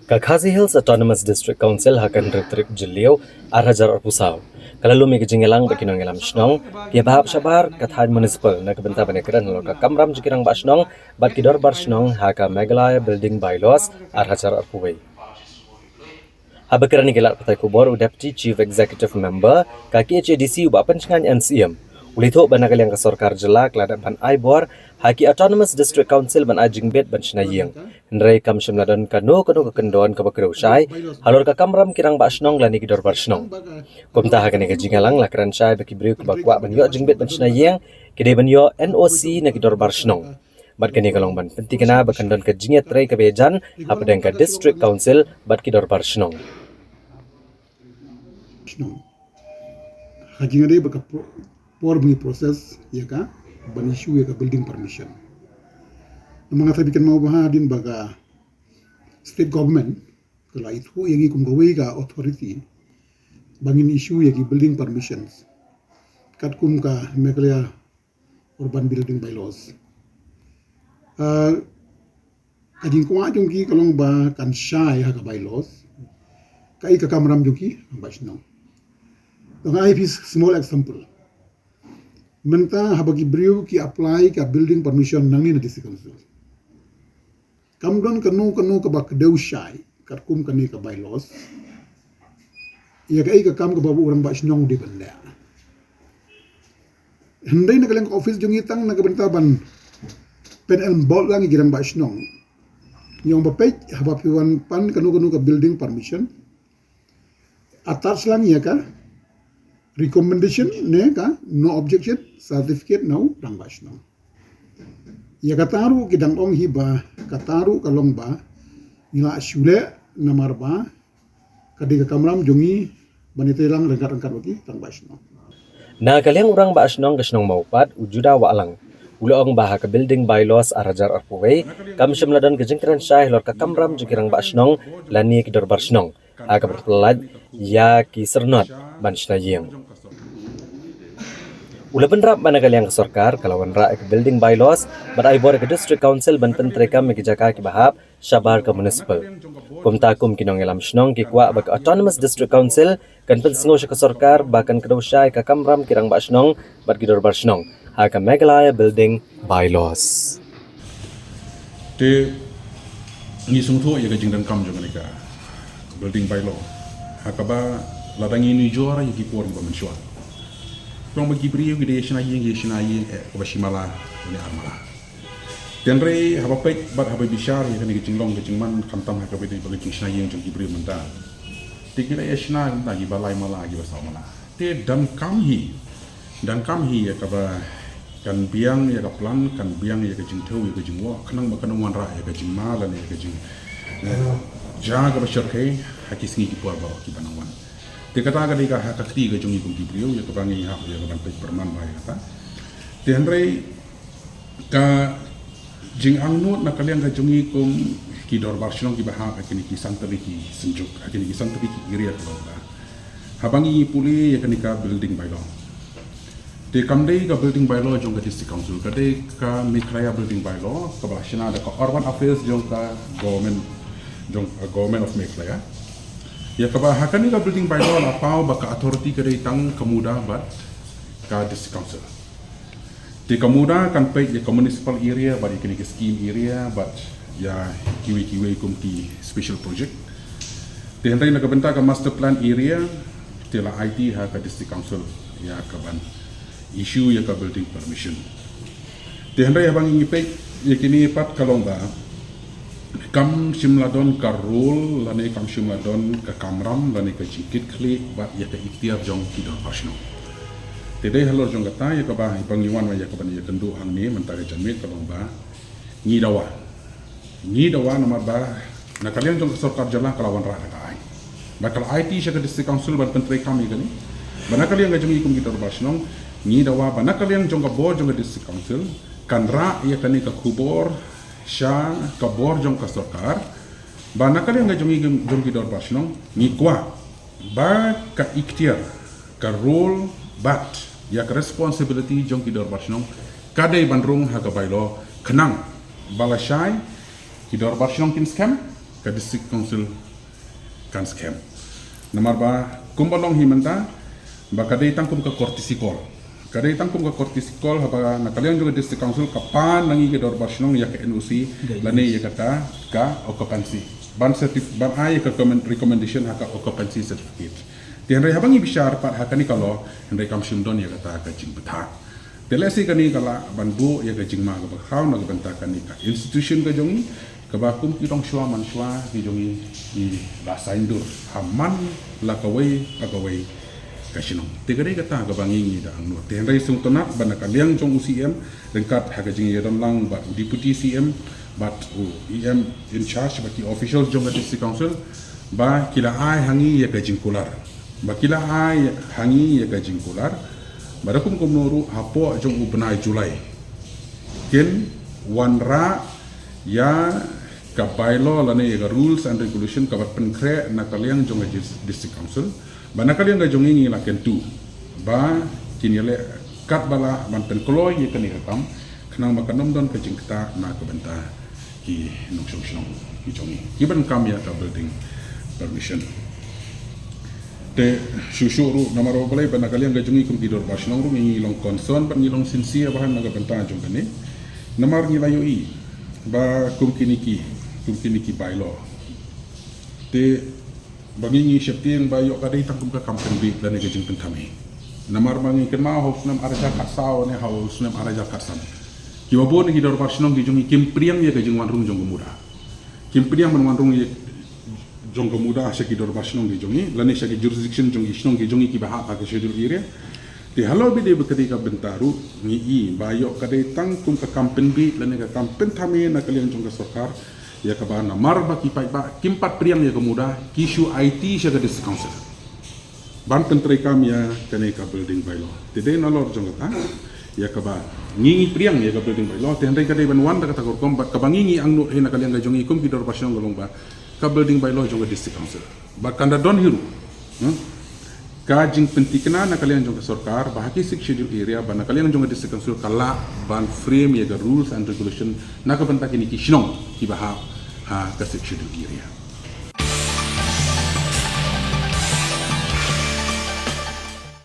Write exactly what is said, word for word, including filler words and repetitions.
Ka Khasi Hills Autonomous District Council ha ka hynriew tarik Jylliew ar hajar arphew saw ka la lum ïa ka jingïalang bad ki nongïalam shnong kiba hap shabar ka thaiñ municipal na ka bynta ban ïakren halor ka kamram jong ki rangbah shnong bad ki dorbar shnong ha ka Meghalaya Building Bylaws ar hajar arphew wei. Haba kren ïa ki lad pathai khubor u Deputy Chief Executive Member ka K H A D C u Bah Pynshngain N C M u la ïathuh ba na ka liang ka sorkar jylla ka la dep ban ai bor ha ki Autonomous District Council ban ai jingbit ban shna ïing. Hynrei kam shym la don kano kano ka kyndon kaba kdew shai halor ka kamram ki rangbah shnong lane ki dorbar shnong. Kumta ha kane ka jingïalang la kren shai ba ki briew kiba kwah ban ïoh jingbit ban shna ïing ki dei ban ïoh N O C na ki dorbar shnong. Bad kane ka long ban pynthikna ba kan don ka jingïatrei kaba ïajan hapdeng ka District Council bad ki dorbar shnong. Shnong. Ha jingïadei bad ka pro- por ba ngi process ïa ka ban issue ïa ka building permission. Namar nga tharai phi kynmaw bha hadien ba ka state government ka la ithuh ïa ngi kum kawei ka authority ba ngin issue ïa ki building permissions katkum ka Meghalaya Urban Building Bylaws. Uh, ka jingkwah jong ki ka long ba kan shai ha ka bylaws kaei ka kamram jong ki rangbah shnong. To nga ai phi small example. Mynta haba ki briew ki apply ka building permission nangne na district council, kam don kano kano kaba kdew shai katkum kane ka bylaws ïa kaei ka kam kaba u rangbah shnong u dei ban leh. Hynrei na ka liang ka office jong ngi tang na ka bynta ban pynenrol lang ïa ki rangbah shnong. Ngi ong ba peit haba phi wan pan kano kano ka building permission, attach lang ïa ka recommendation ne ka no objection certificate na u rangbah shnong. Ïa kata ruh ki dang ong hi ba kata ruh ka long ba ngi la shu leh namar ba ka dei ka kamram jong ngi ban ïatrei lang ryngkat ryngkat bad ki rangbah shnong. Na ka liang u rangbah shnong ka shnong Mawpat u Juda Wahlang u la ong ba ha ka Building Bylaws ar hajar arphew wei kam shym la don ka jingkren shai halor ka kamram jong ki rangbah shnong lane ki dorbar shnong ha kaba pyllait ïa ki syrnod ban shna ïing. U la bynrap ba na ka liang ka sorkar ka la wanrah ïa ka Building Bylaws bad ai bor ïa ka District Council ban pyntreikam ïa ki jaka kiba hap shabar ka municipal. Kumta kum ki nongïalam shnong ki kwah ba ka Autonomous District Council kan pynsngew sha ka sorkar ba kan kdew shai ka kamram ki rangbah shnong bad ki dorbar shnong ha ka Meghalaya Building Bylaws. Te ngi sngewthuh ïa ka jingdonkam jong kane ka Building Bylaw ha kaba lada ngi nujor ïa ki por kiba mynshuwa, tang ba ki briew ki dei shna ïing, ki shna ïing eh kaba shi mala ne ar mala. Te hynrei haba peit bad haba bishar ïa kane ka jinglong ka jingman, khamtam ha kaba dei ba ka jingshna ïing jong ki briew mynta, te ki la ïa shna mynta kiba lai mala, kiba saw mala. Te donkam hi, donkam hi ïa kaba kan biang ïa ka plan, kan biang ïa ka jingthew, ïa ka jingwoh, khnang ba kan ym wanrah ïa ka jingma lane ïa ka jing, eh, jia kaba shyrkhei ha ki sngi ki por baroh kiba nang wan. Te kata ka dei ka ha ka kti ka jong ngi kum ki briew ïa kaba ngi hap ïa ka ban peit pyrman bha ïa kata. Te hynrei ka jingangnud na ka liang ka jong ngi kum ki dorbar shnong kiba hap ha kine ki san tylli ki synjuk, ha kine ki san tylli ki area ka long ba haba ngi pule ïa kane ka Building Bylaw, te kam dei ka Building Bylaw jong ka District Council, ka dei ka Meghalaya Building Bylaw kaba la shna da ka Urban Affairs jong ka Government, jong ka Government of Meghalaya. Ïa kaba ha kane ka Building Bylaw la paw ba ka authority ka dei tang ka MUDA bad ka District Council. Te ka MUDA kan peit ïa ka municipal area bad ïa kine ki scheme area bad ïa kiwei kiwei kum ki special project. Te hynrei na ka bynta ka master plan area, te la aiti ha ka District Council ïa ka ban issue ïa ka building permission. Te hynrei haba ngi peit ïa kine pat ka long ba kam shym la don ka role lane kam shym la don ka kamram lane ka jingkitkhlieh bad ïa ka iktiar jong ki dorbar shnong. Te dei halor jong kata ïa kaba, haba ngi wan ïa ka ban ïakynduh hangne mynta ka janmiet ka long ba ngi dawa, ngi dawa namar ba na ka liang jong ka sorkar jylla ka la wanrah da ka aiñ ba ka la aiti sha ka District Council ban pyntreikam ïa kane. Ba na ka liang ka jong ngi kum ki dorbar shnong ngi dawa ba na ka liang jong ka bor jong ka District Council kan rah ïa kane ka khubor sha ka bor jong ka sorkar. Ba na ka liang ka jong ngi, jong ki dorbar shnong, ngi kwah ba ka iktiar, ka role bad ïa ka responsibility jong ki dorbar shnong ka dei ban rung ha ka bylaw khnang ba lashai ki dorbar shnong kin skhem, ka District Council kan skhem. Namar ba kumba long hi mynta ba ka dei tang kum ka courtesy call. Ka dei tang kum ka courtesy call haba na ka liang jong ka District Council ka pan na ngi ka Dorbar Shnong ïa ka N O C lane ïa kata ka occupancy. Ban certif-, ban ai ïa ka comment-, recommendation ha ka occupancy certificate. Te hynrei haba ngi bishar pat ha kane ka law, hynrei kam shym don ïa kata ka jingbthah. Te lehse kane ka lah ban buh ïa ka jingma kaba khraw na ka bynta kane ka institution ka jong ngi, kaba kum ki nongshwa manshwa ki jong ngi ki la saiñdur ha man la kawei pa kawei ka shnong. Te ka dei kata kaba ngi ngi da angnud. Te hynrei sngewtynnat ba na ka liang jong u C M ryngkat ha ka jingïadon lang bad u Deputy C M bad u E M in charge bad ki officials jong ka District Council ba ki la ai ha ngi ïa ka jingkular. Ba ki la ai ha ngi ïa ka jingkular ba da kum kumno ruh hapoh jong u bnai July kin wanrah ïa ka bylaw lane ïa ka rules and regulation kaba pynkhreh na ka liang jong ka Dis-, District Council. Ba na ka liang ka jong ngi ngi la kyntu ba kin ïaleh katba lah ban pynkloi ïa kane ka kam khnang ba kan ym don ka jingktah na ka bynta ki nongshong shnong ki jong ngi kiban kam ïa ka building permission. Te shuh shuh ruh namar ba balei ba na ka liang ka jong ngi kum ki Dorbar Shnong ruh ngi long concern bad ngi long sincere bha na ka bynta jong kane. Namar ngi la ïohi ba kum kine ki, kum kine ki bylaw. Te ba ngi ngi sheptieng ba ïoh ka dei tang kum ka kam pynbiej lane ka jingpynthame. Namar ba ngi kynmaw ha u snem ar hajar khatsaw ne ha u snem ar hajar khatsan, kiba bun ki Dorbar Shnong ki jong ngi kim pdiang ïa ka jingwanrung jong ka MUDA. Kim pdiang ban wanrung ïa jong ka MUDA sha ki Dorbar Shnong ki jong ngi lane sha ki jurisdiction jong ki shnong ki jong ngi kiba hap ha ka schedule area. Te halor ba dei ba ka dei ka bynta ruh ngi i ba ïoh ka dei tang kum ka kam pynbiej lane ka kam pynthame na ka liang jong ka sorkar, ïa kaba namar ba ki paidbah kim pat pdiang ïa ka MUDA ki shu aiti sha ka District Council ban pyntreikam ïa kane ka building bylaw. Te dei nalor jong kata ïa kaba ngi ngi pdiang ïa ka building bylaw, te hynrei ka dei ban wan da kata ka rukom bad kaba ngi ngi angnud hi na ka liang ka jong ngi kum ki Dorbar Shnong ka long ba ka building bylaw jong ka District Council ba kan da don hi ruh, hmm? Ka jingpynthikna na ka liang jong ka sorkar ba ha ki Sixth Schedule area ba na ka liang jong ka District Council ka lah ban frame ïa ka rules and regulation na ka bynta kine ki shnong kiba hap ha ka Sixth Schedule area.